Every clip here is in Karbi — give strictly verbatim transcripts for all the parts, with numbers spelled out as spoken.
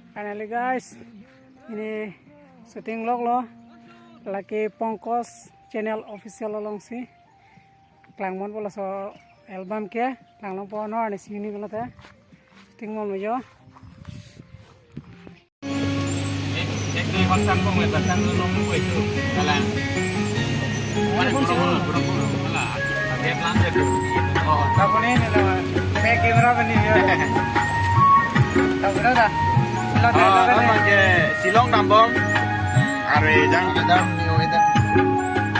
Finally guys, ini shooting vlog lo, lake Pankaj Channel Official alongsi. Klangponpo laso album ke, klanglongpo, non arnisi hini pulote shooting ponpo jo. Ek, ek dui ghonta angbong, ek ghonta angbong nunggu itu. Alah. Mana buru-buru, buru-buru. Alah, agak pelan deh. Oh, tak boleh ni lah. Saya kamera bani ya. Tak boleh dah. Shillong Oh, dah, dah, apa dah. Ke Shillong dambom. Are jang. Dam ni, oh, itu.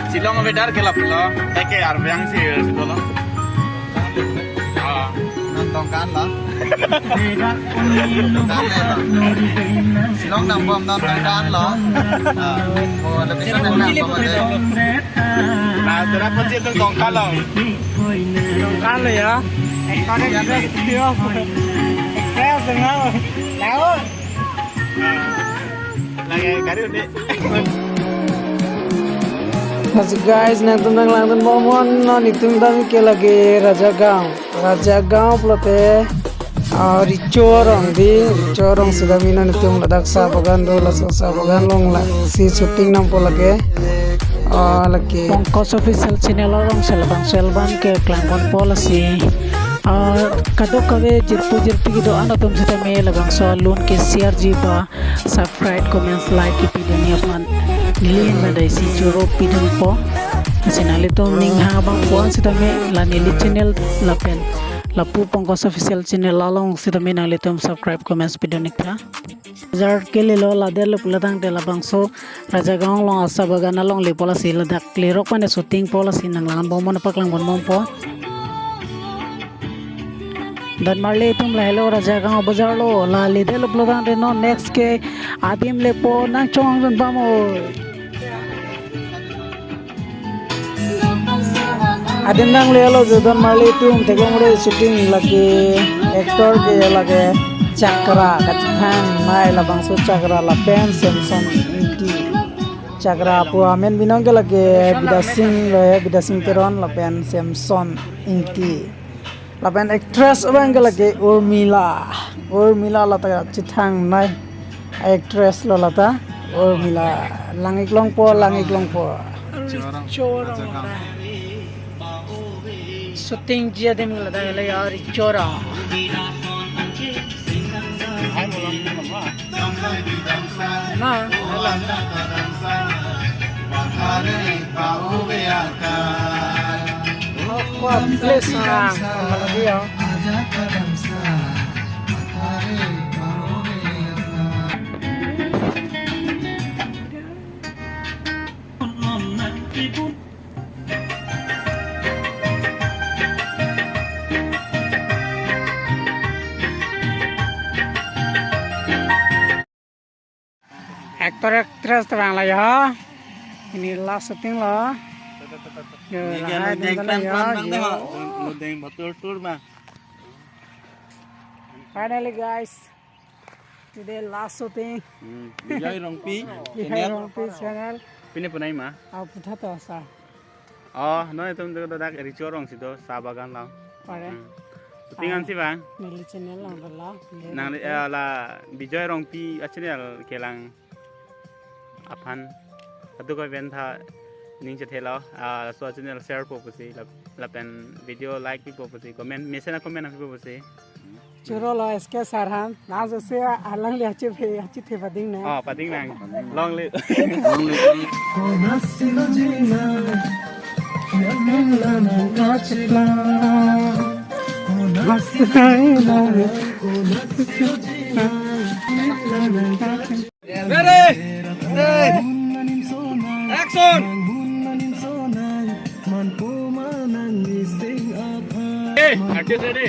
Shillong weather ke lap lo. Eke arve angsi situ lo. Ah. Non Tongkan lo. Tongkan lo. Shillong dambom non Tongkan lo. Ah. Oh, lebih senang nambom ada. Nah, sudah pasti itu Tongkan lo. Tongkan lo ya. Actor actress, video. Actress dengan. Tahu? Lagi kari undi. Lasi guys, nangtum nanglangdun bomnon, non itum dam ke lake Rajagaon. Rajagaon pulote, ah, Richo Arong di, Richo Arong si dam, non itum ladak sa bagan do, laso sa bagan along lasi shooting nangpo lake. Ah, lake Pankaj Official Channel alongsi labangso album ke klangponpo lasi. Ah, kadokave jirpo jirpi kedo-an atum sitame labangso alun ke share ji ba, subscribe, comments, like kepidunji aphan neli ahin bandai si choro pidunpo. Lasi nanglitum ning hang abang puan sitame la neli channel lapen lapu Pankaj Official Channel along sitame nanglitum subscribe, comments pidun ik tha. Jar kelelo lader lo pulo tangte labangso Rajagaon along asa bagan along lepo lasi ladak lerok pane shooting po lasi nanglang bomnon, paklangponbompo. Donmarli atum lahelo Rajagaon bajar lo, la leder lo pulo tangte non next ke adim lepo, nangchongdun bam oi. Adim nanglelo jo donmarli atum, theklongri shooting lake actor ke lake Chakra kachethangnei, labangso Chakra lapen Samson Ingti. Chakra pu amen binong ke lake Bidya Sing lo he, Bidya Sing Teron lapen Samson Ingti. Lapen actress abang ke lake Urmila. Urmila lata chethangnei actress lo lata. Urmila lang-ik longpo, lang-ik longpo. Chorong. Shooting ji adim ke ladak le ya, Richo Arong. Na, hala. Aqua Place na, malagi ya. Actor actress ta vanglo ya. Ini last shooting lo. Yo, ini lahai kan ding jeng dala plang ya, plang deh, yo. Mau deng betul tur, Bang. Finally guys, today last shooting. Hmm, Bijoy Rongpi Bijoy channel. Rongpi channel. Pine punai ma? Au putha to sa. Oh, non itum do dak Richo Arong si do, sa bagan lo. Pare. Hmm. Shooting ansi bang? Neli channel along do lo. Nang, eh, la Bijoy Rongpi a channel kelang aphan. Atu ko event tha ning chethe lo. Ah, so channel share po pusi, la, lapen video like pipo pusi, comment, mesen a comment pipo pusi. Choro lo S K sir aphan, na jose alangli achi phe, achi the pading na. Oh, pading nang. Long live. Long live, long live. Ready? Ready? Action! Hey, artist ready?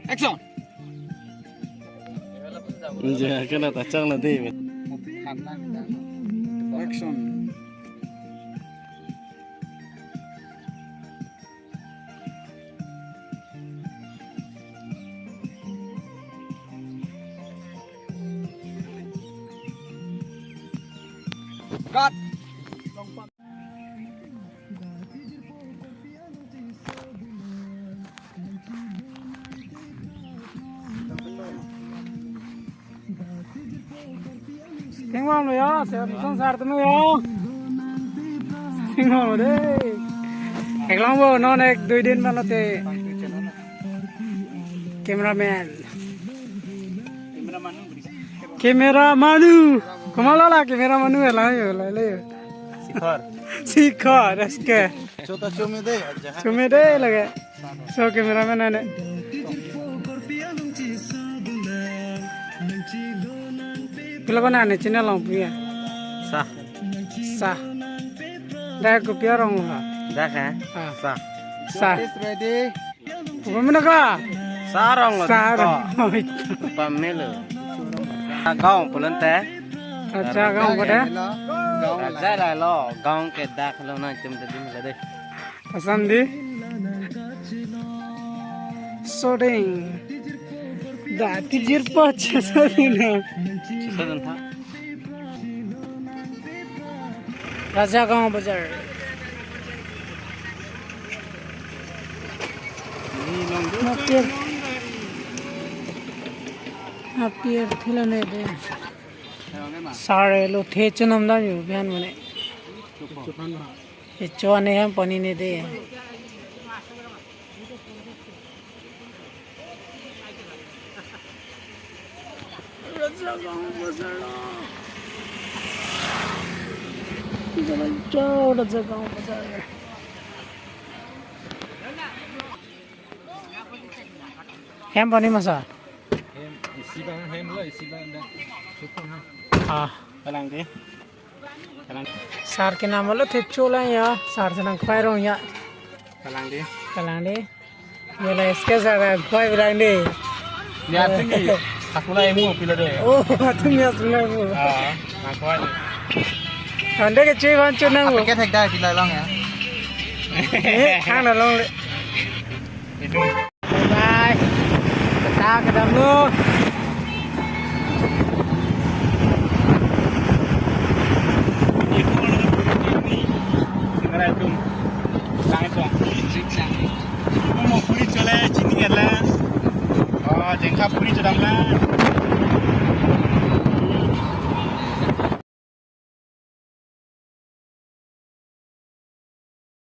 Action. Ja, kena tachang na dei. Action. Cut. Tingwang lo ya, sar sar tunu ya. Tingwang lo dei. Ek long bo, non ek dui din mano te. Cameraman. Camera manu. Kumala la camera manu la yo, la yo. Sikhar. Sikhar, eske. Chota chome de, aja. Chome de lage. So cameraman ane. Pila ko nane channel long puya. Sa. Sa. Dak kopi arong lo ha. Dak ha? Ah. Sa. Sa. Is ready. Apa mena ka? Sa arong lo. Sa arong. Pamelo. Gaon pulang te. Acha gaon ko de. Gaon. Acha la lo. Gaon ke dak lo na itum te dim lo de. Asam di. Soding. Da tijir pa chesa dina. Chesa dina. Raja Gaon Bazar. Apir. Apir thilane de. Sar lo the chunam dam yo bian mane. Kecho ane hem pani ne de. Raja Gaon Bazar. Jalan jauh Raja Gaon Bazar. Hem pani masa? Hem, isi bang hem lo, isi bang dah. Syukur ha. Ah. Kalang de. Sar ke nama lo thecho la ya, sar senang khwai rong ya. Kalang de. Kalang de. Ye la eske sar khwai bilang de. Ni ating ni. Aku la emu pila de. Oh, ating ni asu la emu. Ah, nang khwai. Ande ke chui van chunang. Apa ke thek da pila long ya? Eh, khang na long le. Itu. Bye bye. Kita kedam lo. Singara itu. Langsung. Mau puri chole chini kala. Oh, jengka puri chodam la.